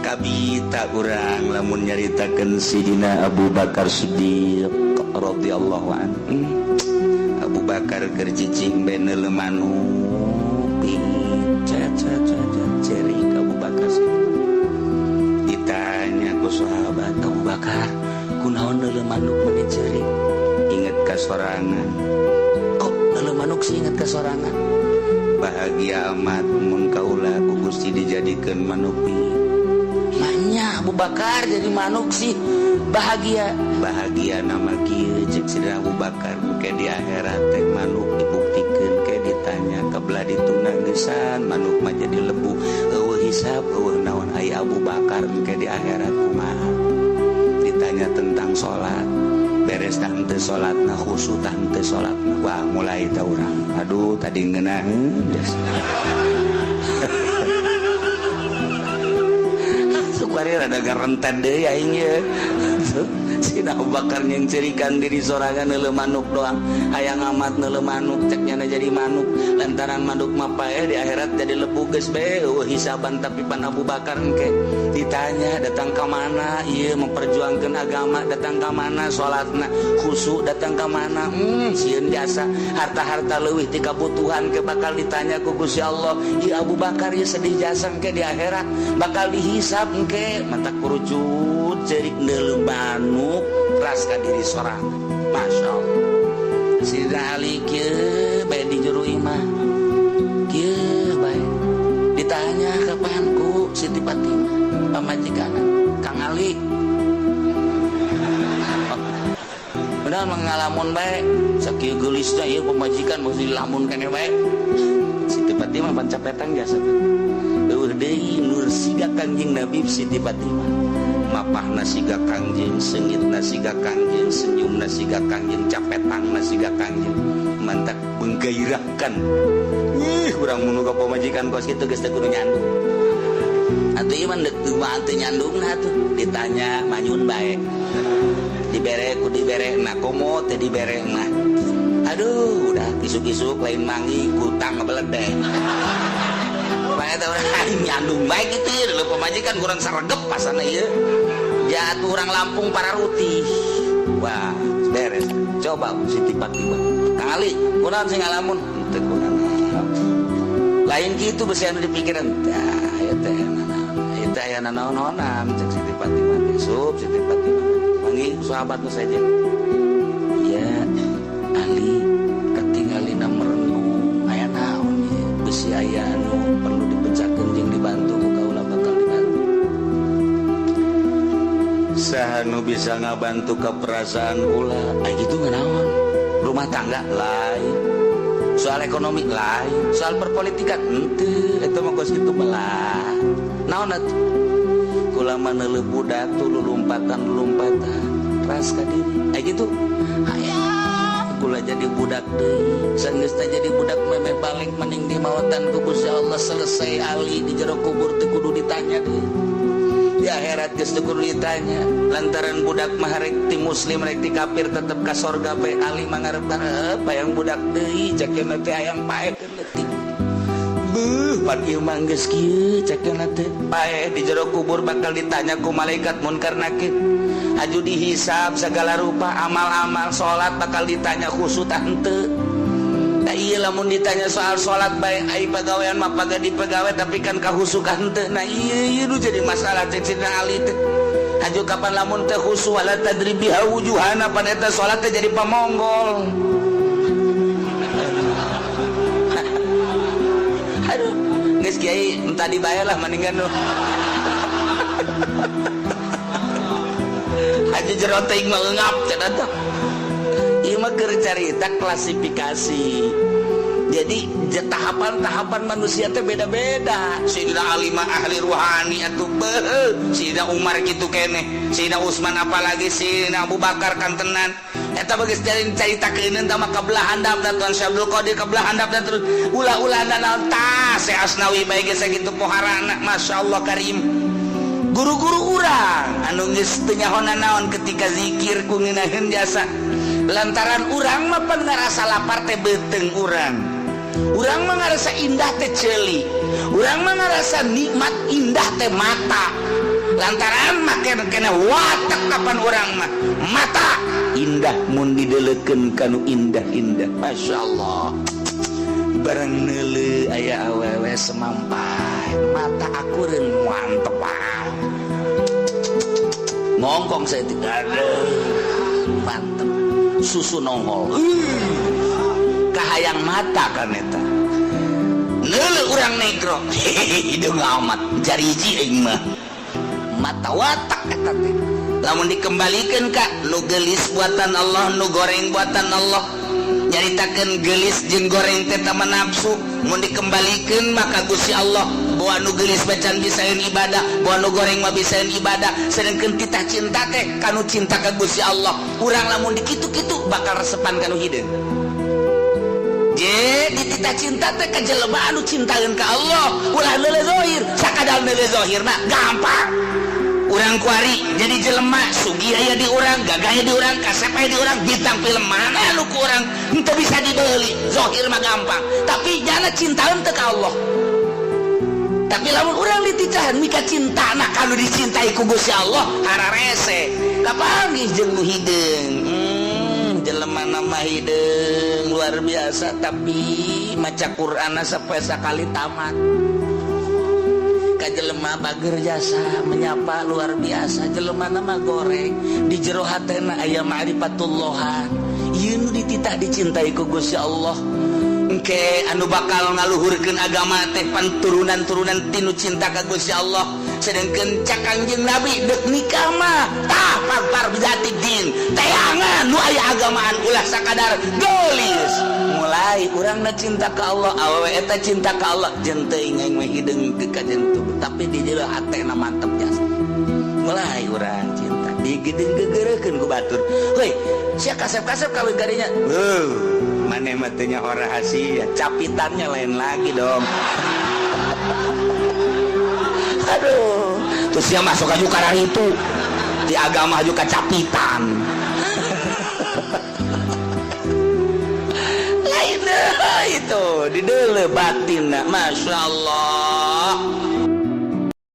Kabita urang lamun nyaritakeun Sidina Abu Bakar Siddiq radhiyallahu anhu. Abu Bakar keur cicing bae neuleu manuk, cerik Abu Bakar. Ditanya ku sahabat, "Abu Bakar, kunaon neuleu manuk meni cerik?" "Inget ka sorangan." "Kok neuleu manuk sih inget ka sorangan?" "Bahagia amat mun kaula ku Gusti dijadikeun manuk." Maknya Abu Bakar jadi manuk sih bahagia. "Bahagia nama kieu," cek Sidina Abu Bakar, "engke di akhirat teh manuk dibuktikeun ke ditanya ka belah dituna geusan manuk mah jadi lebu, euweuh hisab, euweuh naon. Ai Abu Bakar engke di akhirat kumaha? Ditanya tentang salat, beres tah henteu salatna, khusyuk tah henteu salatna." Wah, mulai tah urang, aduh, tadi ngeunaheun geus. Sukwari rada garenten deui aing ye. Sina Abu Bakar nyengcerikan diri sorangan, neuleu manuk doang, hayang amat neuleu manuk, cek nyana jadi manuk lantaran manuk mah paeh, di akhirat jadi lebu, geus bae euweuh hisaban. Tapi pan Abu Bakar engke ditanya, datang ka mana ieu memperjuangkan agama, datang ka mana salatna khusyuk, datang ka mana sieun jasa harta-harta leuwih ti kabutuhan, ke bakal ditanya ku Gusti Allah. Ieu Abu Bakar ieu sedih jasa, engke di akhirat bakal dihisab engke. Matak kurucut cerik neuleu manuk, ras ka diri sorangan. Masya Allah. Sidina Ali kieu bae di jero imah, kieu bae, ditanya kapan ku Siti Fatimah pamajikan, "Kang Ali, benar mengalamun bae sakieu geulisna ieu pamajikan, mesti dilamun keneh bae." Siti Fatimah pancapetan jasa, euweuh deui nur siga Kangjeng Nabi. Siti Fatimah mapahna siga Kangjeng, seungitna siga Kangjeng, senyumna siga Kangjeng, capetangna siga Kangjeng, mantak menggairahkan. Ih, urang mun ka pamajikan kos kitu geus teu kudu nyandung atuh. Ieu mah deuk mah teu nyandungna atuh. Ditanya manyun bae, dibere ku dibere na, komo teu dibere mah aduh, udah isuk-isuk lain mangi kutang ngebeledek bae teh. Urang aing nyandung bae kitu ieu dulu pamajikan kurang saregep pasana ieu jatuh orang Lampung para rutih. Wah, beres. Coba Siti Fatimah, "Kang Ali, kunaon sing ngalamun?" "Teu kunaon." "Lain kitu, besi anu di pikiran tah aya teh nanaon, aya teh aya nanaon-naonan," cek Siti Fatimah teh. Sup Siti Fatimah manggih sahabat nu saja ya, "Ali, katinggalina merenung, aya naon ieu? Besi aya anu perlu dipecahkeun jeung dibantu ku kaula, bakal dibantu." "Saha nu bisa ngabantu ke perasaan kula?" "Ay gitu naon? Rumah tangga lain, soal ekonomi lain, soal perpolitikan henteu, eta mah kos kitu belah. Naon atuh?" "Kula mah neuleuh budak tuh lulumpatan-lulumpatan, ras ka diri. Ay gitu hayang kula jadi budak deui. Sanggeusna jadi budak memeh balik mending dimautan ku Gusti Allah, selesai. Ali di jero kubur teu kudu ditanya deui, di akhirat geus teu kudu ditanya, lantaran budak mah rek ti muslim rek ti kafir tetep ka sorga bae. Ali mah ngarep-ngarep hayang budak deui, cek teh hayang paeh leutik. Beuh, pan ieu mah geus kieu," cek teh, "paeh di jero kubur bakal ditanya ku malaikat munkar nakir, aju dihisab segala rupa amal-amal, salat bakal ditanya khusyuk tah henteu. Da ieu lamun ditanya soal salat bae, ai pagawean mah paga dipegawe, tapi kan kahusukan henteu. Nah, ieu ieu nu jadi masalah," cek Sidina Ali teh. "Aju kapan lamun teh khusyuk, wala tadrib biha wujuhana, pan eta salat teh jadi pamonggol." Aduh, geus kiai, entah dibayar lah mendingan nu aja jero teuing mah eungap cenah teh. Ieu mah keur carita klasifikasi. Jadi tahapan-tahapan manusia teh beda-beda. Sayyidina Ali mah ahli ruhani atuh, beuh. Sayyidina Umar kitu keneh, Sayyidina Utsman apalagi, Sayyidina Abu Bakar kantenan. Eta bagus carita keuneun tah mah kabelah handap da Tuan Syekh Abdul Qadir kabelah handap da, terus ulah-ulah naon tah Syekh Asnawi bae geus sakitu poharana. Masyaallah karim. Guru-guru urang anu geus teu nyaho naon ketika zikir ku ngeunaheun jasa, lantaran urang mah pan ngarasa lapar teh beuteung urang, urang mah ngarasa indah teh ceuli, urang mah ngarasa nikmat indah teh mata. Lantaran make kena watak kapan urang mah mata indah mun didelekeun kanu indah-indah. Masya Allah, bareng neuleu aya awewe semampai, mata akureun, mantep ngongkong saya tidak ada, mantep susu nongol kahayang mata kan eta. Neuleu urang negro, hideung amat, jariji aing mah. Mata watak eta teh lamun dikembalikan ka nu gelis buatan Allah, nu goreng buatan Allah. Nyaritakeun gelis jeung goreng teh tama nafsu. Mun dikembalikan maka Gusti Allah bahwa nu gelis bacan bisaeun ibadah, bahwa nu goreng mah bisaeun ibadah, sedangkan titah cinta teh kanu cinta ka Gusti Allah. Urang lamun dikitu-kitu bakal resepan kanu hideung. Je dititah cinta teh ka jelema anu cintaeun ka Allah, ulah neuleu zahir. Sakadar neuleu zahir mah gampang. Urang kuari jadi jelema sugih aya di urang, gagah aya di urang, kasep aya di urang, bintang film mana nu ku urang henteu bisa dibeli. Zahir mah gampang, tapi jana cintaeun teu ka Allah. Tapi lamun urang dititahan mika cintana kalau dicintai ku Gusti Allah, hararese kapanggih jeung nu hideung. Jelema nama hideung luar biasa, tapi maca Quran sampai sakali tamat. Ka jelema bager jasa menyapa luar biasa, jelema nama goreng, di jero hatena aya ma'rifatullah. Ieu nu dititah dicintai ku Gusti Allah. Engke anu bakal ngaluhurkeun agama teh pan turunan-turunan tinu cinta ka Gusti Allah. Sedangkan cak Kangjeng Nabi, dek nikah mah tah fadzfar bidzatid din, teangan nu aya agamaan, ulah sakadar geulis. Mulai urang na cinta ka Allah, awewe eta cinta ka Allah, jeung teuing aing mah hideung ke kajentu, tapi di jero hatena mantep jasa. Mulai urang cinta digedeng gegereukeun ku batur, "Heuy sia, kasep-kasep kawin kadinya." Heuh, maneh mah teu nyaho rahasia, capitannya lain lagi dong. Aduh, terus dia masuk aja karena itu di agama juga capitan lain itu di dele batin. Masya Allah.